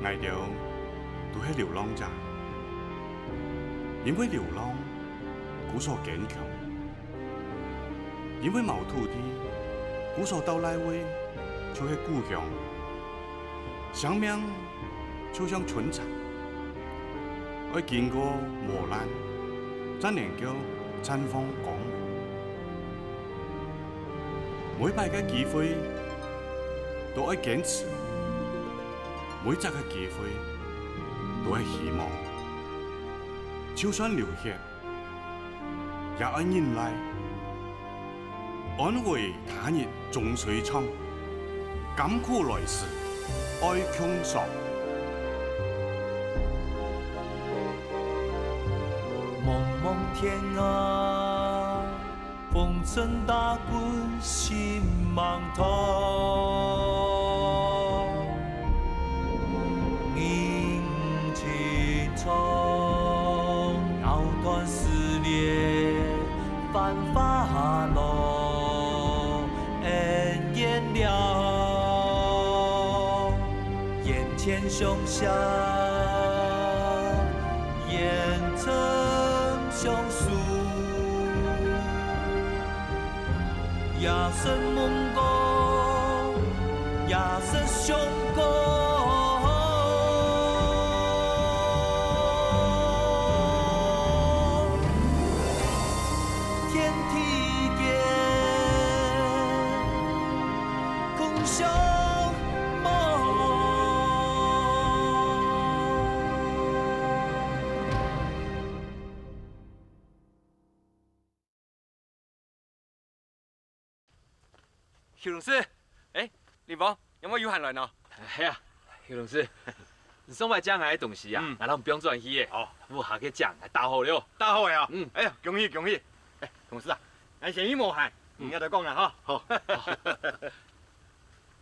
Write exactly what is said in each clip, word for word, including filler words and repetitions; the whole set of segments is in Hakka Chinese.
，𠊎兜都係流浪者，因為流浪，故所堅強。 因為無土地，故所到哪位就係故鄉。生命就像春蠶，愛經過磨難，正能夠綻放光芒。每擺个機會都愛堅持，每隻个機會都愛希望。就算流血， 也愛忍耐。安危他日終須長，甘苦來時愛共嘗。濛濛天涯，風塵打滾心茫茫。 人情長，藕斷絲連，繁華落，煙煙燎。眼前雄翔，煙塵相訴。 夜深夢光，夜深相光。天地間，空相望。 邱老師，欸，林峰，仰會有閒來呢？係啊，邱老師，你上擺借𠊎个東西啊，嗯。𠊎摎你放轉去咧。哦。屋下个井𠊎打好了。打好了啊？嗯。哎呀，恭喜恭喜！哎，同事啊，𠊎生意無閒，嗯。你愛再講啦哈。好。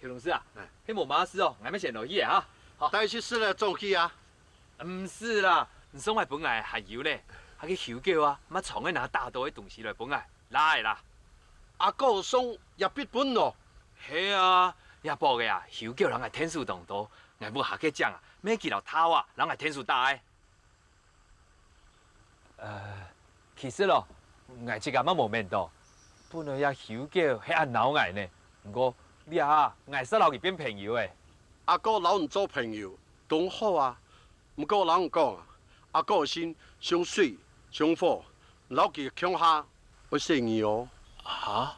邱老師啊，哎。係無麼个事哦，𠊎乜先落去啊哈。好。帶去食了轉去啊。 毋使啦，你上擺分𠊎還有咧，該个邱狗啊，乜常愛拿打到个東西來分𠊎，來啦。阿哥送這筆分哦。係啊，這駁仔啊，邱狗摎𠊎𢯭手當多，𠊎屋下个井啊，乜佢摎大仔摎𠊎𢯭手打个。呃，其實咯，𠊎自家乜無愐到，本來這邱狗係恁惱𠊎呢，毋過這下𠊎煞摎佢變朋友咧。阿哥摎你做朋友， 當好啊！毋過摎你講啊，阿哥个心像水、像火，摎佢共下，愛細義哦。哈？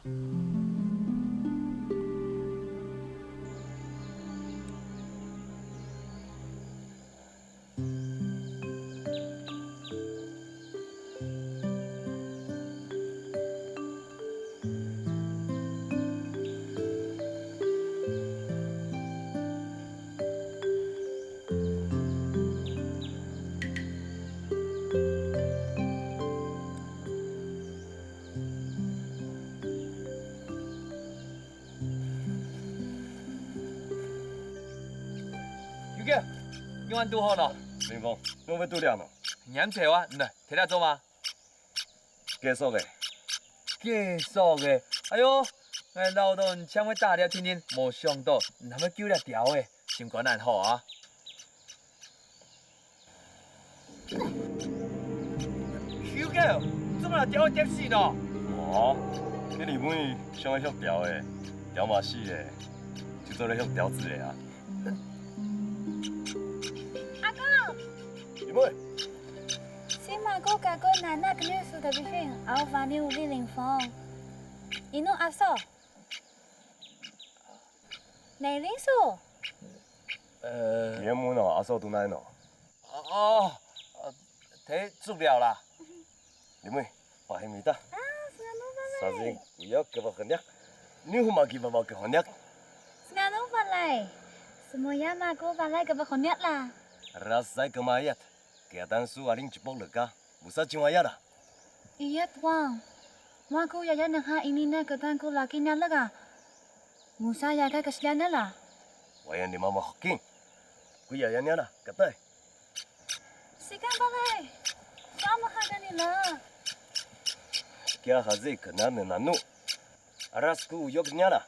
邱狗，仰恁堵好呢？林峰，仰會堵這呢？你恁愁啊，來，在這做麼个？ 結束咧。結束咧？哎喲，𠊎恅著你淨會打獵定定，無想著你還會救這鳥仔，心肝恁好啊！邱狗，你做麼个鳥仔㧒死呢？無啊，該林妹想愛畜鳥仔，鳥嫲死咧，就做得畜鳥子咧啊！阿公！林妹！ Simago kako nanak nisu tabisin, au vaniw liling fong. Ino aso? Nailing su? 呃，你个門哦，阿嫂都哪呢？哦，哦，呃，忒足了啦。你妹，我還沒到。啊，singano balay. Sazing, kuya, kaba konyak. Ni huma kiba ba konyak. Singano balay. Semuanya mako balay kaba konyak la. Rasay kemayat. Kiyatan su aling cipok leka, musa cingwaya la. Iyat wang, mako yaya nengha ini na ketan ko laki na leka. Musa yaka kasiyan na la. Wayan di mama hoking. Ku yaya niya la, katay. Sikan balay, sama haga nila. Kaya hazi kena nenanu. Aras ku uyok niya la.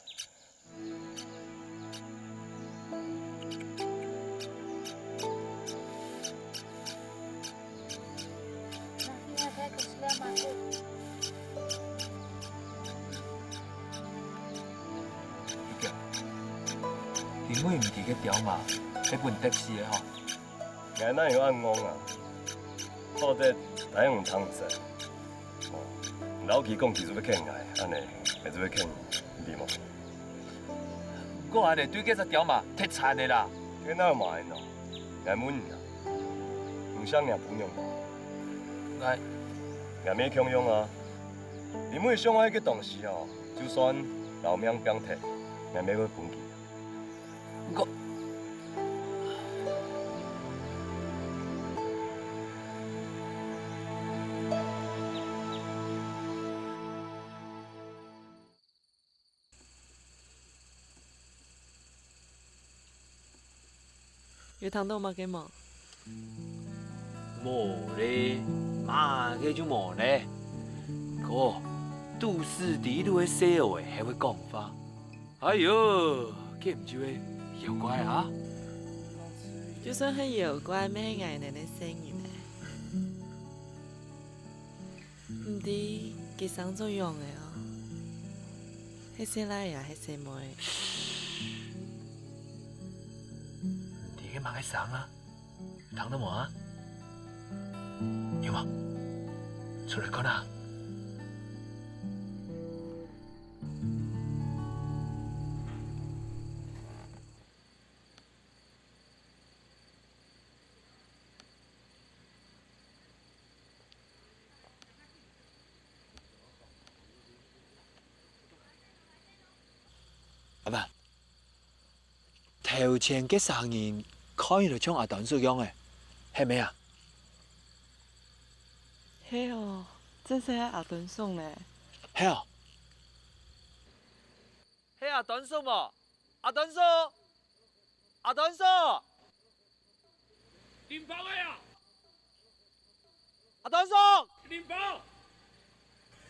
你毋知該刁嫲係分你得勢个吼？𠊎哪有恁戇啊？好得大家毋通毋識。哦，你摎佢講佢就會譴𠊎，恁呢𠊎就會譴你，你知無？毋過恁呢對該隻刁嫲忒慘个啦。該哪有麼个呢？𠊎問你啊，你惜若餔娘無？𠊎，𠊎乜共樣啊。你每想愛个東西哦， 就算老命放忒，𠊎乜會分佢。毋過，有聽到麼个無？ 無咧，麼个就無咧。哥，肚屎裡肚个細人仔還會講話。哎喲，該毋就係妖怪啊？就算係妖怪，乜係𠊎等个細人仔。毋知佢生做仰仔哦，係細賴也係細妹？毋知該麼个聲啊？ 聽到無啊？有無？出來看啊！ 阿爸，頭前該儕人看起來像阿端叔樣仔，係無啊？係哦，真係阿端叔呢。係哦。係阿端叔無？阿端叔！阿端叔！ 林寶仔啊！阿端叔！林寶！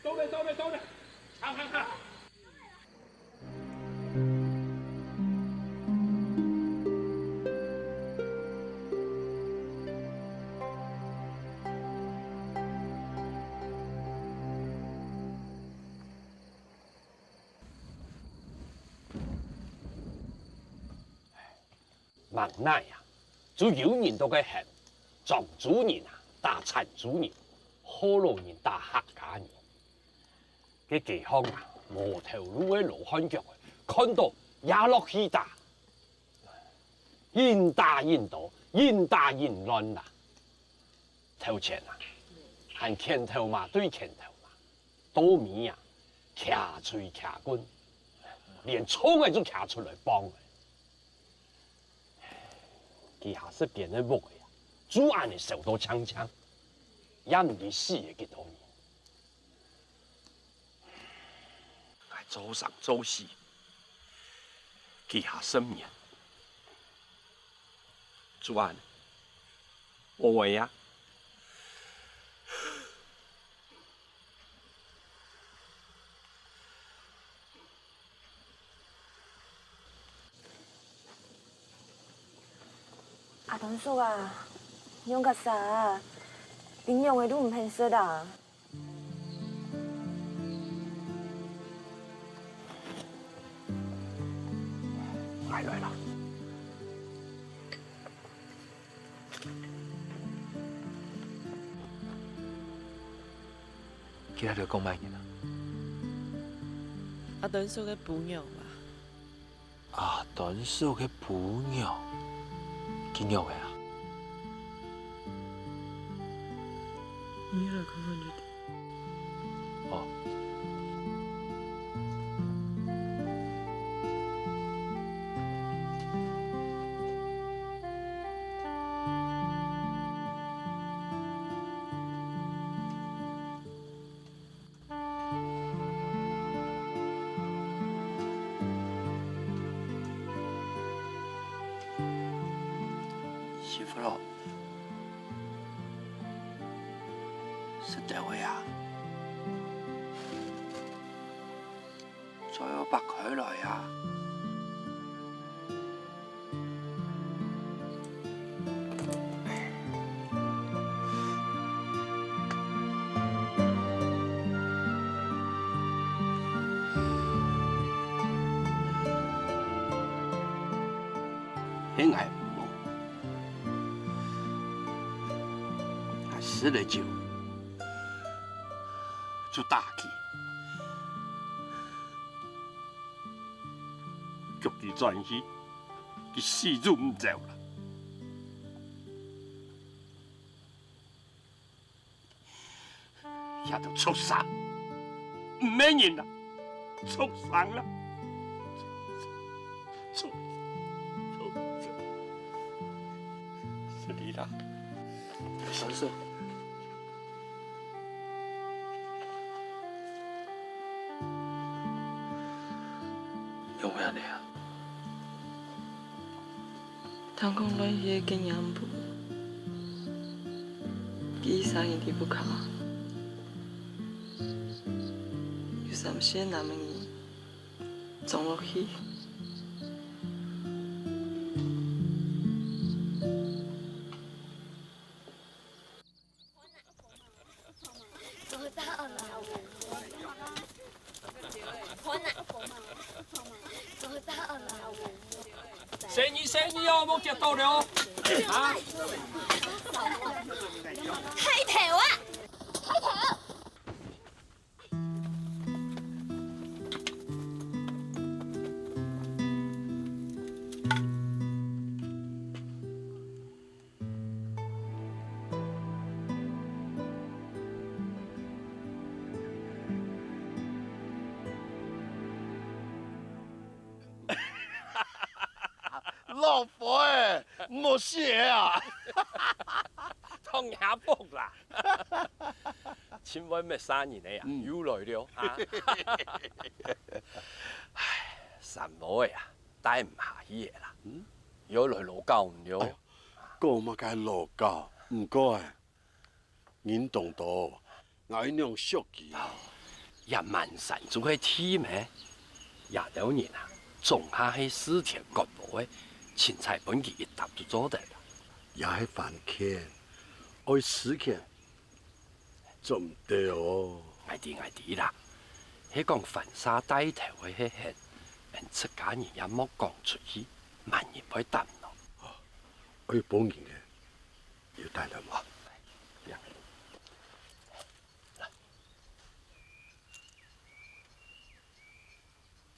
到咧，到咧，到咧！行，行，行！ 吂耐啊，就有人在該喊，漳州人啊打泉州人，學老人打客家人。該街項啊，無頭路个羅漢腳仔，看到也落去打。人打人多，人打人亂啦。頭前啊，還拳頭嫲對拳頭嫲，到尾啊，擎錘擎棍，連銃仔都擎出來摃咧。 佢下十間个屋仔啊，就恁呢燒到淨淨，也毋知死了幾多人。𠊎做生做死，佢下十年，就恁呢，無位啊！ 阿端叔啊，仰結煞啊？你仰仔都毋肯食啊？來來來。 佢兜講麼人啊？阿端叔个餔娘啊。阿端叔个餔娘？佢仰仔啊？你來看看就知。哦。 師傅咯，食兜仔啊！ 嘴巴擘開來啊！係𠊎毋好，𠊎食了酒就打佢，逐佢轉去，佢死都毋走啦。 這兜畜生，毋係人啊，畜生啦！畜，畜，畜，失禮啦。三叔，仰會恁呢啊？ 聽講亂去个經驗簿，佢一儕人在屋下，有三四个男人撞落去。 細義細義哦，莫跌倒了哦！啊！害頭啊！害頭！ 老伙仔，毋好死啊！當然服啦！盡會滅殺人个啊，嗯。又來了哈！唉，三毛仔啊， 待毋下去个啦，嗯？又來勞搞你了。哎喲，講麼个勞搞？毋過啊，人當多，𠊎愛仰惜佢啊？哦，這滿山就係地咩？這兜人啊，總下係自田割禾个，凊彩分佢一搭就做得啦。這係番梘，愛自田 做毋得哦。𠊎知，𠊎知啦，係講番社帶頭个係𠊎，𠊎自家人也莫講出去，萬人會擔咯。哦，愛幫人个，有擔當無？哦，來，來。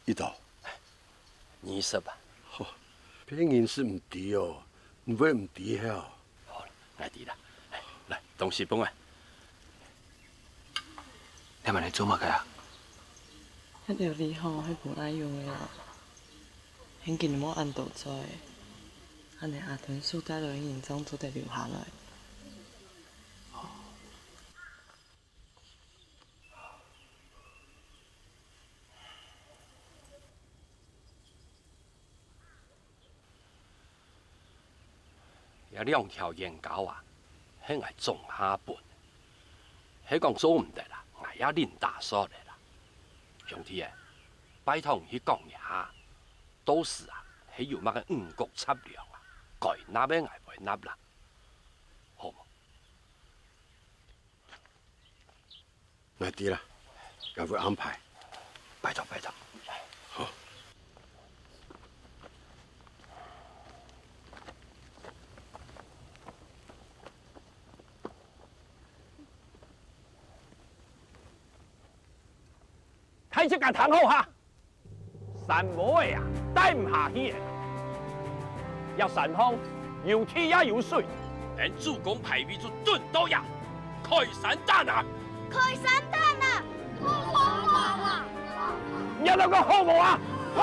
一斗。二十啊。吼，別人係毋知哦，你會毋知係哦？好，𠊎知啦。來，東西分𠊎。你買來做麼个啊？該兜梨吼，係無愛用个啦。現今無恁多做，恁呢阿吞叔帶來个人正做得留下來。 這兩條菸膏啊，係𠊎總下分，係講做毋得啦，𠊎也另打算个啦。兄弟仔，拜託你去講一下，到時啊，係有麼个五穀雜糧啊，該納个𠊎會納啦，好無？ 𠊎知啦，𠊎會安排。拜託，拜託。好。大自家聽好哈！ 山毛仔啊，帶毋下去了。這山項有地也有水，𫣆主公牌位就躪到這，開山打林！開山打林！開山打林！你兜講好無啊？好！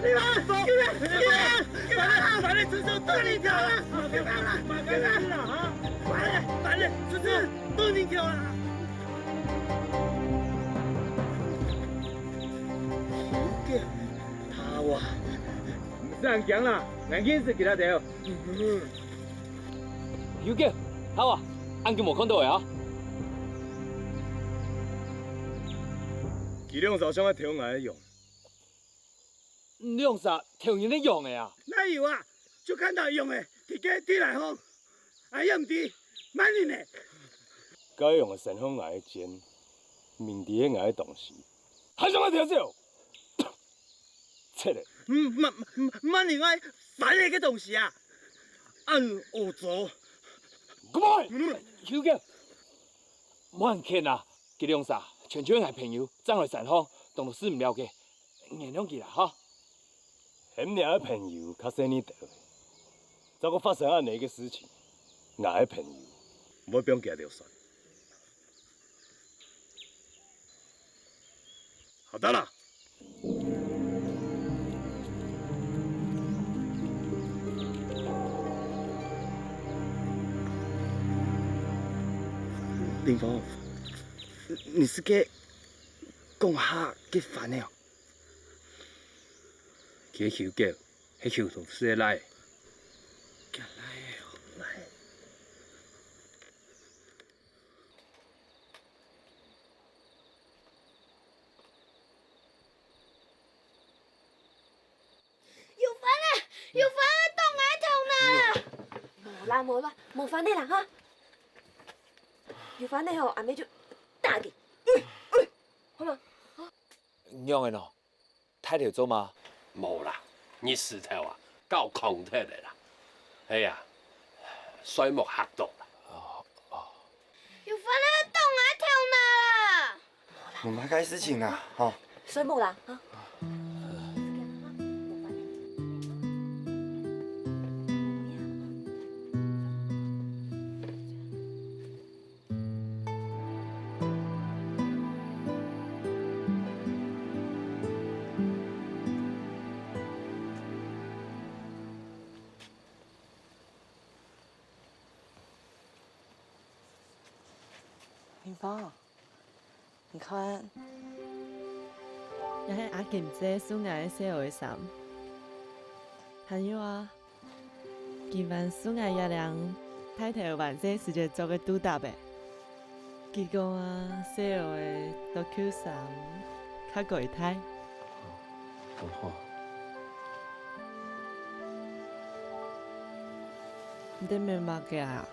你们，你们，你们，你们，把那车手断你条了，别打了，别打了，把那，把那车手断你条了。他哇，毋使恁驚啦，𠊎認識佢兜。有个，好啊，恁久無看到个啊。佢兩儕想愛偷𠊎个羊。 兩儕偷人个羊仔啊？哪有啊？就看到羊仔，直接追來吼。哎呀，毋知，麼人呢？該羊仔伸向𠊎个肩，明知係𠊎个東西，還想愛偷走？切咧！嗯，麼，麼，麼人愛翻你个東西啊？恁齷齪！Come on！有个，莫恁譴啊！ 佢兩儕全就係𠊎朋友，正來山項，當多事毋了解，原諒佢啦哈。喊若个朋友較細義兜，再過發生恁仔个事情，𠊎个朋友毋會放佢兜算。好得啦！林峰，你係該講客該番仔哦？佢係球狗，係球童師个倈。佢倈仔哦。 有番仔，有番仔擋𠊎頭那！無啦，無啦，無番仔啦哈！有番仔吼，阿姆就打佢。喂，喂，好了。仰仔喏？大頭做麼？無啦，日時頭啊，搞空忒了啦。哎呀，睡目嚇到啦。哦，哦。有番仔擋𠊎頭那啦！ 無麼个事情啦，吼。睡目啦，哈。明芳， 你看，這係阿金姊送𠊎个細妹衫。還有啊，佢還送𠊎這領大頭還細時節著个肚搭仔。佢講啊，細妹著舊衫較該戴。很好。你在愐麼个啊？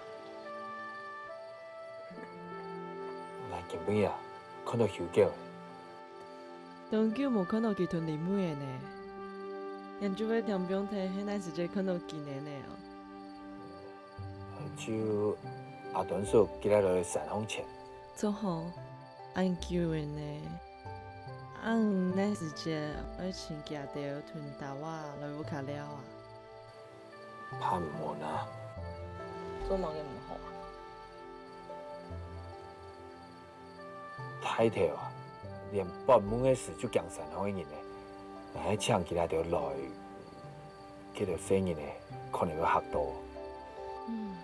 𠊎今晡日啊，看到球狗。當久無看到佢同林妹仔呢，𠊎就會聽放題係哪時節看到佢等呢哦。就阿端叔佢等來山項前。著好，恁久了呢，恁哪時節愛請佢兜同大家來屋下尞啊？ 怕毋好哪？做麼个毋好啊？大頭啊，連發夢个時就驚山項个人呢，𠊎係請佢兜來，該兜細人呢，可能會嚇到。嗯。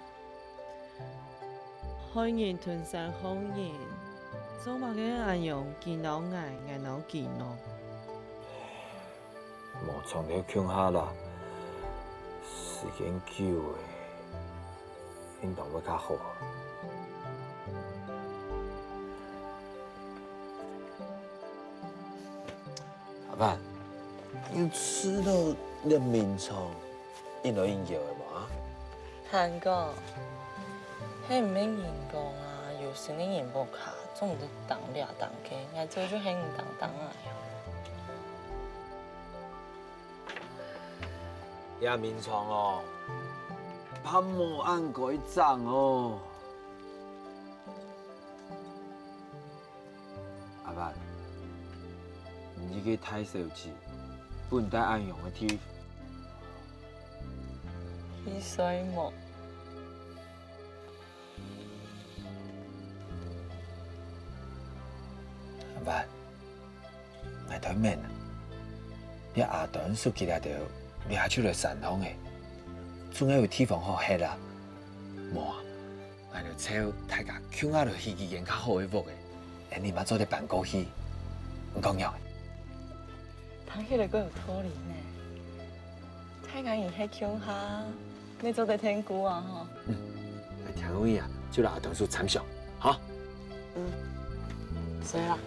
害人同山項人，做麼个恁樣佢惱𠊎，𠊎惱佢呢？無長透共下啦，時間久了，應當會較好。 阿凡，你有試著這眠床應來應搖个無啊？還講，係毋係人講啊，有身个人屋下，做毋得當這當該，𠊎早就喊你當當啊。這眠床哦，怕無恁該整哦。 阿凡，你這個大小姐，分你戴恁樣个地方。去睡目。阿凡，𠊎在問啊，這阿端叔佢兜這下就來山項了，總愛有地方好歇啊，無啊？ 𠊎兜湊大家共下來起一間較好个屋仔，恁樣嘛做得搬過去，你講仰仔？聽起來蓋有道理呢。大家人歇共下，乜做得𢯭牯啊吼。嗯，𠊎聽有影啊，就摎阿端叔參詳，好？嗯，所以啦。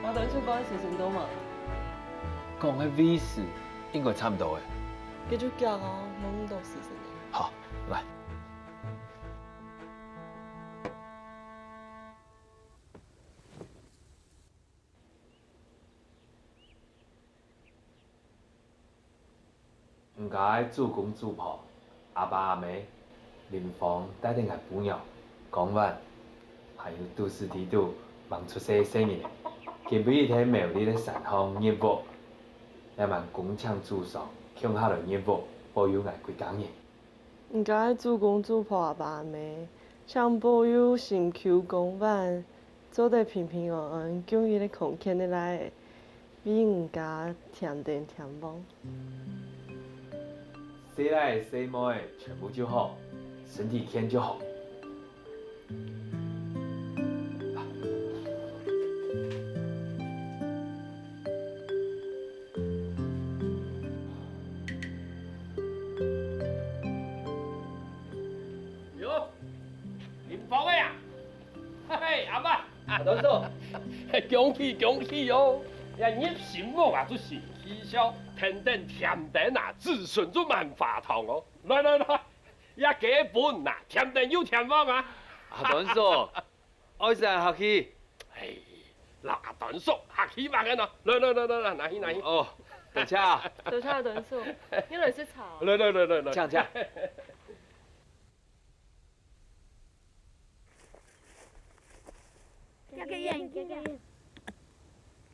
我等陣講个時辰到無？講个位置應該差毋多个。該就遽哦，無恁多時辰。好，來。你家个祖公祖婆、阿爸阿姆、林芳帶等𠊎餔娘、江灣，還有都市地肚吂出世个細人，今晡日在苗栗个山項入屋，也望恭請祖上共下來入屋，保佑𠊎歸家人。 你家个祖公祖婆阿爸阿姆，請保佑心臼江灣，做得平平安安，降一個康健个倈仔，為你家添丁添旺。細倈仔細妹仔全部就好，身體健就好。 喲，林芳仔啊！嘿嘿，阿伯，阿端叔，恭喜恭喜哦！呀，入新屋啊，就新氣象，添丁添丁啊，子孫就滿華堂哦！來來來，呀，該分啊，添丁又添旺啊！阿端叔，愛是恁客氣。哎，摎阿端叔客氣麼个呢？來來來來來，拿去拿去。哦，多謝。多謝阿端叔，你來食茶。來來來來來，請請。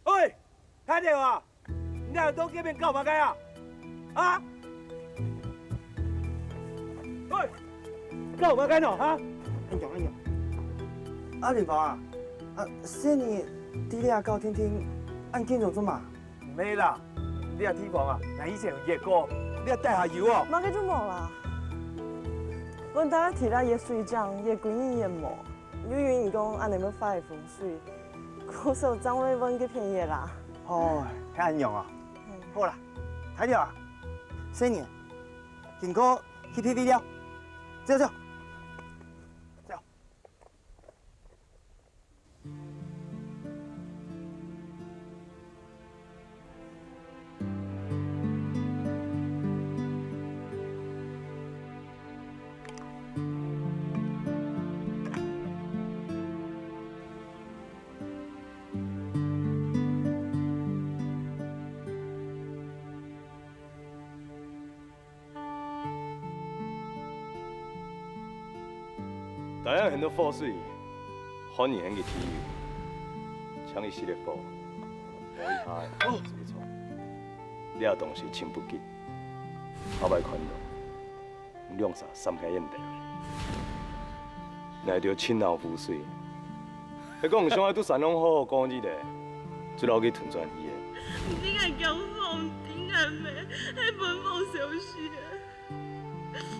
喂，大鳥啊，你兩个到該片搞麼个啊？啊？喂，搞麼个呢？哈？哎呀哎呀！啊，林芳啊，啊，細人在這搞定定，恁緊張做麼？ 毋係啦，這地方啊，𠊎以前有熱過，這底下有哦。麼个就無啦。𠊎大家在這熱水井，熱幾日熱無，又有人講恁樣會壞風水，故所正會換該片熱啦。哦，係恁樣啊。好啦，大鳥啊，細人，經過去避避尞，走走，走。 大人喊到火水，漢人喊佢地油，像一息仔火，摸一下仔就會著。這東西清不潔，後擺看著，兩儕三個煙頭。𠊎兜盡惱湖水， 係講想愛在山上好好過日仔，就摎佢吞轉去咧。毋知𠊎驚風，毋知𠊎咩，係分風燒死个。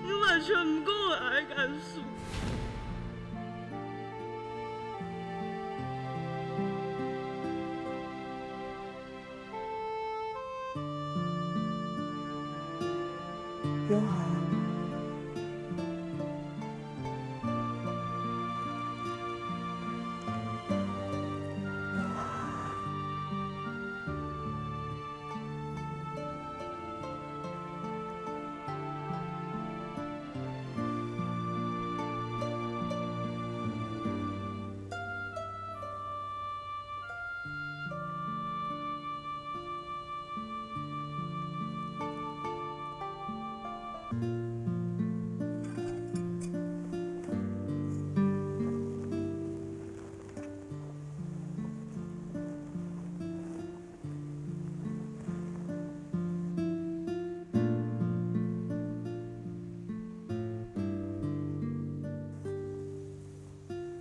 你完全毋顧𠊎个感受。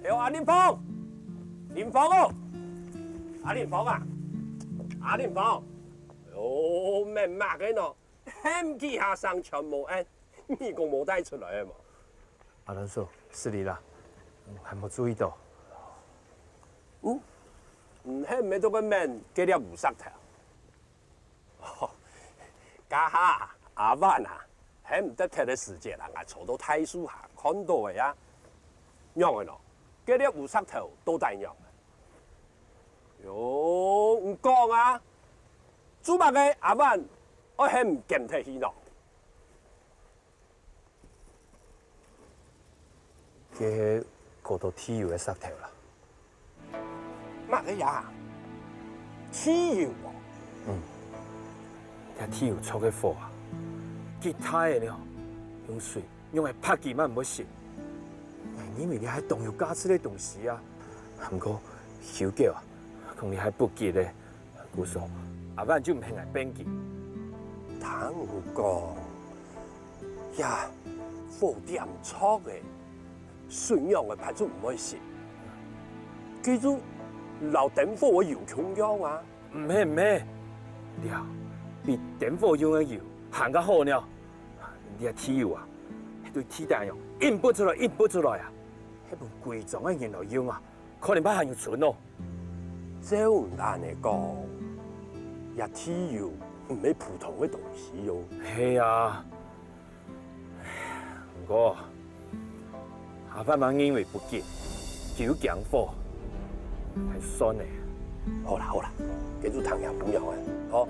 哎喲，阿林芳，林芳哦，阿林芳啊，阿林芳，哎喲，面麼个喏，喊幾下聲全無應，你講無帶出來个無？阿倫叔，失禮啦，還無注意到。嗯，你喊毋係做个面，該粒烏石頭。 哦，該下阿萬啊，喊毋得忒个時節啊，𠊎坐到大樹下看到个啊。仰仔喏，該粒烏石頭到底仰仔？喲，你講啊，做麼个阿萬愛喊毋撿忒去喏？ 該係過多地油个石頭啦。麼个呀？地油哦？嗯，該地油著个火啊，幾大个了，用水用來拍佢嘛毋會死。𠊎認為這係當有價值个東西啊。毋過，修狗啊，講你係不吉个，故所阿萬就毋肯𠊎拚佢。聽你講，呀，火點著个，水仰會拍出毋會死？佢就摎點火个油共樣啊！ 毋係，毋係，這比點火用个油還較好呢。這地油啊，係對地底用，引拔出來，引拔出來啊，係分歸庄个人來用啊，可能怕還有賰哦。照你恁仔講，這地油毋係普通个東西哦。係啊， 毋過，阿萬嘛認為不吉，佢又驚火，還算了。好啦好啦，該就聽你仰般講啊，好。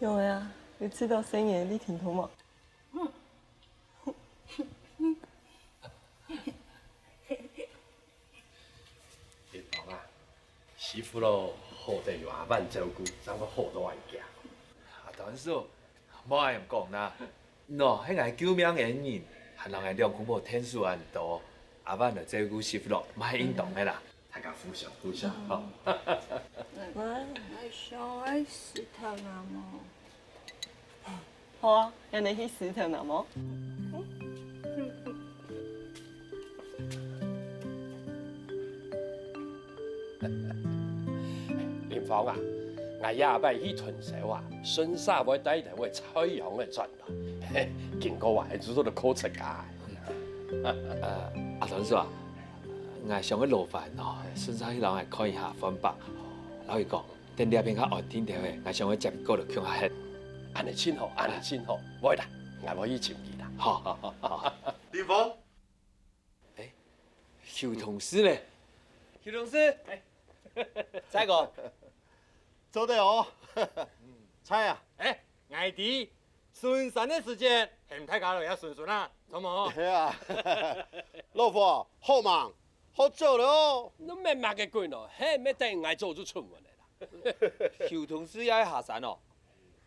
仰仔啊，你試著細人仔个甜頭無？你講啊，師傅咯，好得有阿萬照顧，正會好到恁遽。啊，當然係哦， 莫恁樣講啦。喏，係𠊎救命恩人，還摎𠊎兩公婆𢯭手恁多，阿萬來照顧師傅咯，嘛係應當个啦。大家互相互相，吼。𠊎想愛食頭那毛。好啊，恁樣去食頭那毛。 林芳啊，𠊎這擺去屯燒啊，順續會帶兜仔菜秧仔轉來。經過啊，係做得靠自家个。呃，阿團叔啊，𠊎想愛勞煩哦，順續去摎𠊎看一下煥伯，摎佢講，等這片較安定兜仔，𠊎想愛接佢過來共下歇。恁樣盡好，恁樣盡好，會啦，𠊎會去尋佢啦。好，好，好。林芳， 欸，邱同事呢？邱同事，欸，蔡哥，做得哦。蔡啊，欸，𠊎知，巡山个時節，喊大家來這巡巡啊，著無？係啊，老虎，好忙，好早了哦。你乜麼个鬼哦，係乜等𠊎早就出門了啦。邱同事也愛下山哦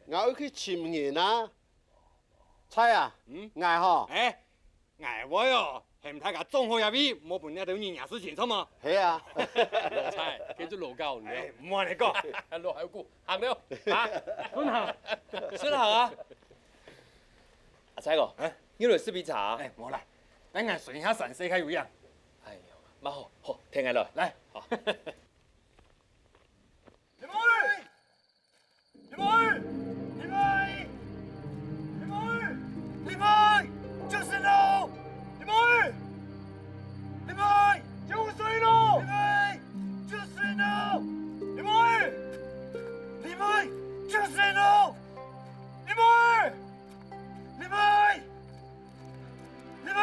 ？𠊎愛去尋人啊。 蔡啊，嗯？𠊎吼，欸，𠊎會哦，喊大家總好這位，莫分這兜人惹事情，著無？係啊。老蔡，該就老狗呢。欸，莫恁樣講。老狗，行了，啊，順行，順行啊。阿蔡哥，欸，你來食杯茶啊？欸，無啦，等𠊎巡一下山勢較有影。哎喲，蠻好，好，𢯭𠊎來。來，好。 林妹！林妹！林妹！林妹！林妹！救神哦！林妹！林妹！救神哦！林妹！救神哦！林妹！林妹！救神哦！林妹！林妹！ 林妹，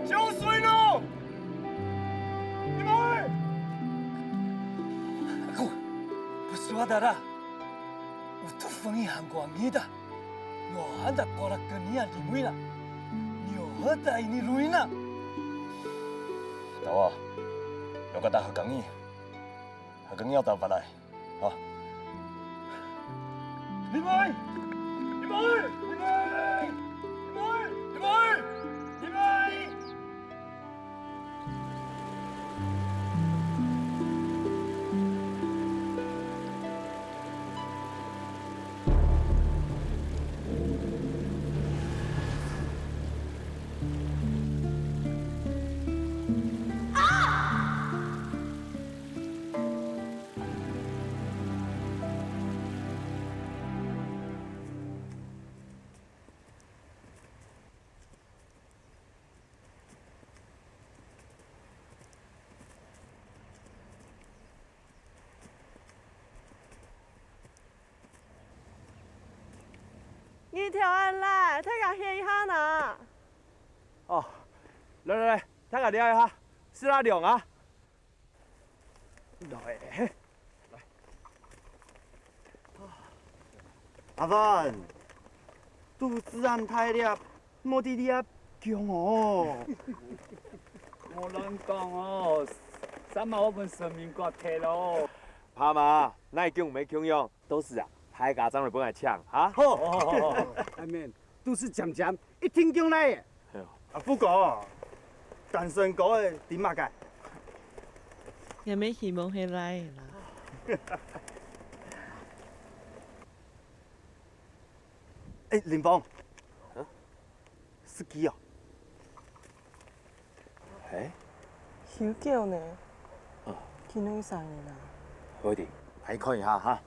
救水咯！林妹！Aku, bersuara darah. Utuh fengi hangko amida. Nyo handa korak kenia limui na. Nyo handa ini luina. Tawa, lo kata hakangi. Hakangi tao palai. 好。林妹！林妹！林妹！林妹！林妹！林妹！ 日頭恁辣，大家歇一下吶。哦，來來來，大家尞一下。食啊涼啊！來，阿文，肚屎恁大粒，莫在這囥哦。莫亂講哦，三毛我分神明割忒咯。怕嘛，哪會囥毋係共樣？ 到時啊，大家正來分𠊎請，哈？好，好，好，好，好。阿明，肚屎尖尖，一定強來个。啊，富哥，單身哥个在麼个？𠊎乜希望係倈仔啦。欸，林峰，啊？ 司機哦。欸？有狗呢？啊。佢哪有生日啊？好的，來看一下哈。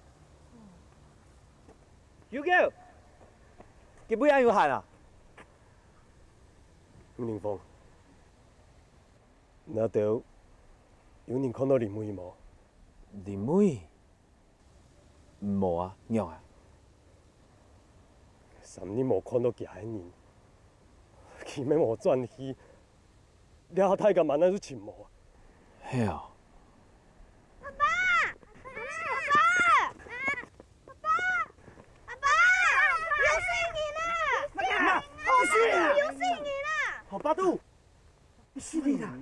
有狗！佢尾仔有癩啊？林峰，你兜有人看到林妹無？林妹？ 無啊，仰啊？三日無看到厥个人，佢乜無轉去，這下大家嘛哪就尋無啊？係啊。阿爸！阿爸！阿爸！阿爸！有死人啊！麼个？麼个？有死人啊！好，巴肚，你死人啊！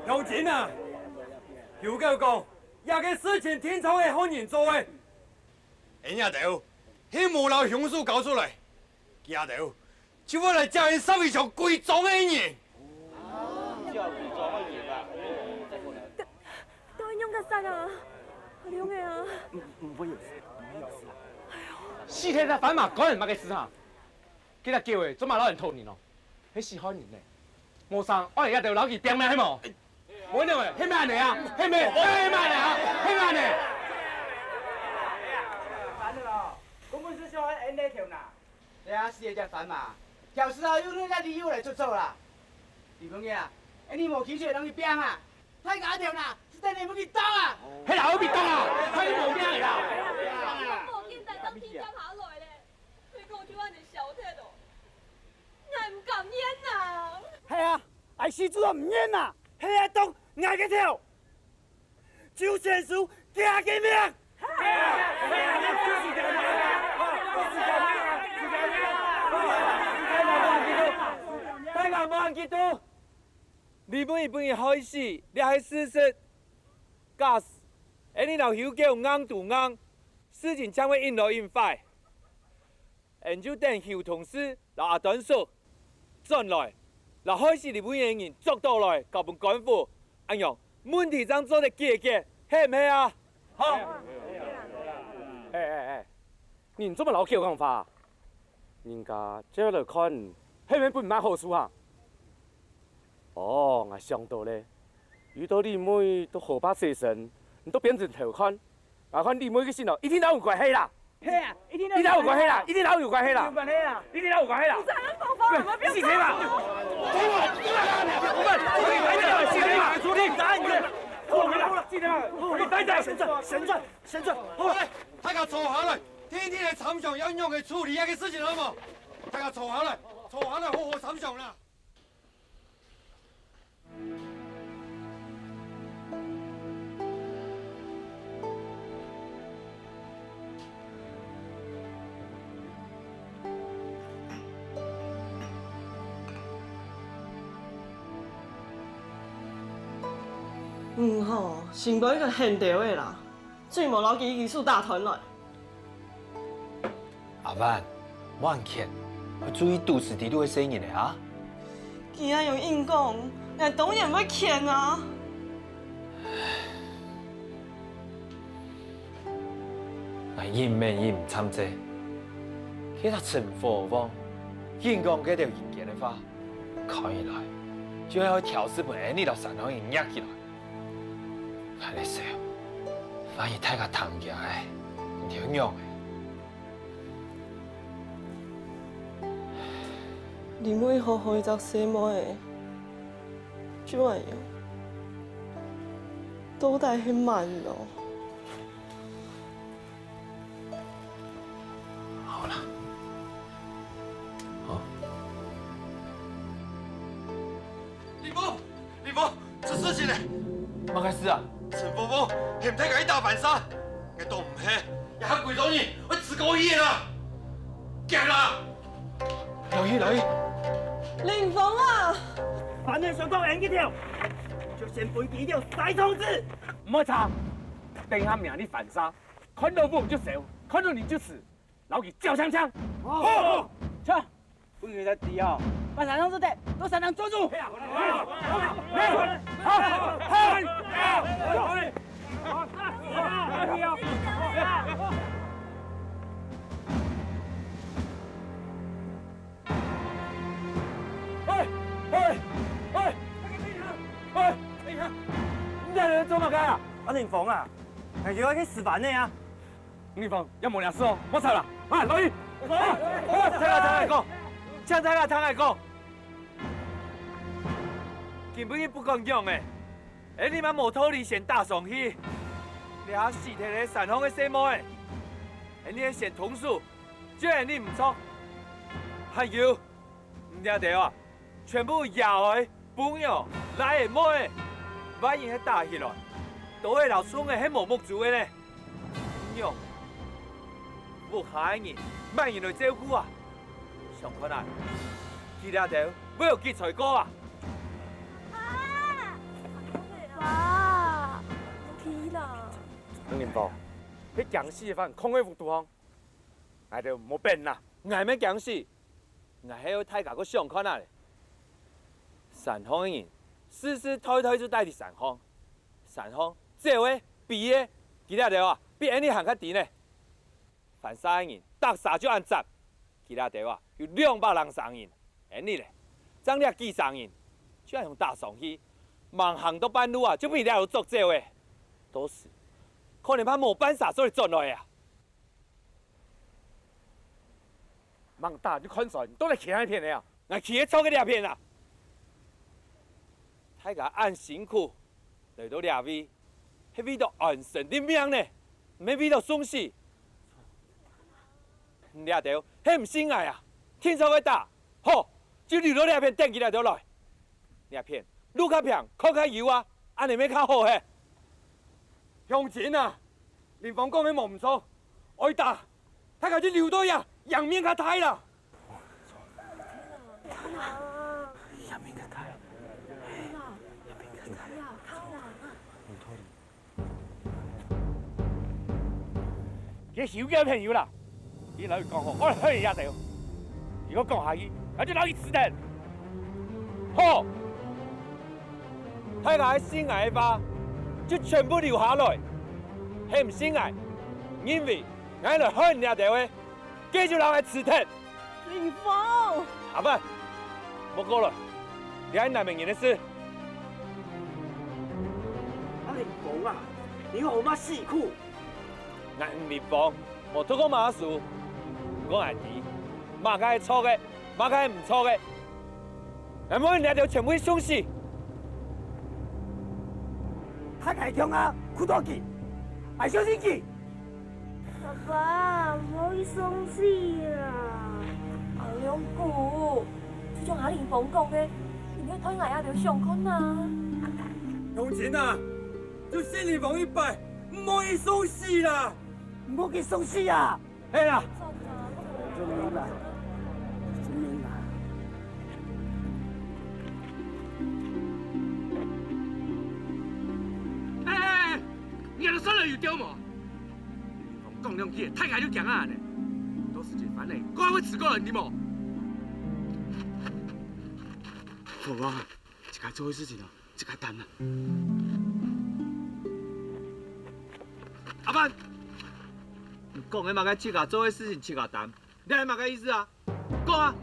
鄉親啊，有狗講，這个事情定著係好人做个。 𠊎兜係無摎兇手交出來，佢兜就會來接𠊎兜社會上歸莊个人。都，都恁樣个煞啊！好涼个啊！死忒隻番嫲關你麼个事哈？佢兜狗仔做麼摎人討人哦？係死害人呢！無成，𠊎這兜摎佢拚命係無？ 無呢，係毋係恁呢啊？係毋係？係毋係恁呢啊？係毋係恁呢？番仔哦，根本係想愛𫣆兜頭那。這下死忒隻番嫲，條屎摎又哪有理由來出錯啦？李文傑啊，𫣆俚無權勢通去拚啊！大家頭那，係等下分佢當啊！係啦，愛分當啊！係無命个啦！無見大家天降下來咧，結果就恁呢消忒哦！𠊎毋甘願啊！係啊！ 𠊎死主都毋願啊！係愛當𠊎个頭，就先收佢个命！大家莫恁激動，你分佢分佢害死，這係事實。假使𫣆俚摎邱狗硬拄硬，事情正會緊來緊壞。 𫣆就等邱同事摎阿端叔轉來，摎害死李文傑个人捉倒來，交分官府，恁樣問題正做得解決，係毋係啊？好。欸欸欸，你做麼摎狗講話啊？人家接下來看，係毋係分你麼好處啊？哦，𠊎想到咧，遇到李妹都好怕死神，你都變成偷看， 𠊎看李妹个心哦，一定摎你有關係啦！係啊，一定摎你有關係啦！一定摎你有關係啦！一定摎你有關係啦！一定摎你有關係啦！你才能放放，我不要死刑嘛！死刑嘛！死刑嘛！死刑嘛！先轉，先轉！好，來，大家坐下來，聽聽來參詳愛仰般處理這个事情，好無？大家坐下來，坐下來，好好參詳啦！嗯吼，先講一個現兜个啦，最無摎佢一起打斷來。阿萬，莫恁譴，愛注意肚屎底肚个細人仔啊！佢恁樣硬講，𠊎當然會譴啊！𠊎忍也忍毋悽這，該隻陳火旺，硬講該兜人間个話。 看起來，就係愛挑事分𫣆俚摎山項人惹起來。𠊎咧想，萬一大家聽毋見咧，你兜仰般？因為好好一隻細妹仔，就恁樣，到底係麼人呢？ 好啦，好。林峰，林峰，出事情了！麼个事啊？陳火旺喊大家去打番社，𠊎擋毋核，這下歸莊人會㓾過去啦！遽啦！來去，來去！林峰啊！番仔想講𫣆一條，就先分佢一條篩場紙！毋好吵！等下明日番社， 看著烏就燒，看著人就㓾，摎佢攪淨淨。好，好，去，分佢兜知哦，把山上事忒，都山上做主。喂，喂，喂，喂，你兜做麼个啊？阿林峰啊，𠊎愛去食飯呢啊！ 林峰，也無這事哦，莫吵啦！啊，來去！啊，大家聽𠊎講，請大家聽𠊎講。今晡日不管仰仔，𫣆俚乜無道理先打上去。這下死忒个山項个細妹仔，𫣆俚先動手，就𫣆俚毋著。還有， 你兜啊，全部爺哀、餔娘、倈仔、妹仔，萬一係打起來，都係摎蟲仔係無目珠个呢。仰，屋下个人，麼人來照顧啊？想看啊，佢這兜會有幾衰過啊？爸，毋去啦！林峰，該驚死个番囥在屋肚項，𠊎兜莫變啦！𠊎乜驚死！ 𠊎係愛大家過想看啊咧。山項个人，世世代代就戴在山項。山項，走个、飛个，佢這兜啊，比𫣆俚還較知呢。番社个人，逐儕就恁雜，佢這兜啊，有兩百零儕人，𫣆俚咧，正這幾儕人，就恁樣打上去，吂行到半路啊，就分佢這兜捉走咧。到時，可能還無半儕做得轉來啊！ 吂打就看衰，你到底企哪片个啊？𠊎企在著个這片啊！大家恁辛苦來到這位，係為著安身立命呢，毋係為著送死。你這兜係毋信𠊎啊？定著愛打，好，就留到這片等佢這兜來。這片路較平，看較幽啊，恁呢乜較好嘿。鄉親啊，林峰講个無毋著，愛打， 大家就留到這，贏面較大啦。贏面較大，贏面較大。佢係个朋友啦，佢摎佢講好，𠊎來害你這兜。如果講下去，𠊎就摎佢㓾忒。好，大家愛信𠊎个話，就全部留下來；係毋信𠊎，因為 𠊎來害你這兜个，該就摎𠊎㓾忒！林峰！阿伯，莫過來，這係難為人个事。阿林峰啊，你好麼辛苦！𠊎林峰，無讀過麼个書，毋過𠊎知，麼个係著个， 麼个毋著个。𠊎無你這兜全部去送死！大家共下苦討佢，愛小心佢！爸爸，毋好去送死啊！阿龍哥，就像阿林峰講个，你愛代𠊎這兜想看啊！鄉親啊，就信林峰一擺，毋好去送死啦！毋好去送死啊！ 係啦。救命啊！救命啊！有對無？講兩句，大家就驚啊呢！都係一番呢，講會死个人，你無？父王，自家做个事情啊，自家擔啊。阿曼，你講个麼个自家做个事情自家擔？ 你係麼个意思啊？講啊！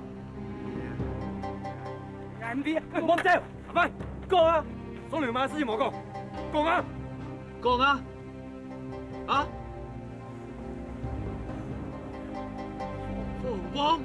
哎，莫走！阿曼，講啊！送你媽个事情莫講，講啊！講啊！啊！父王！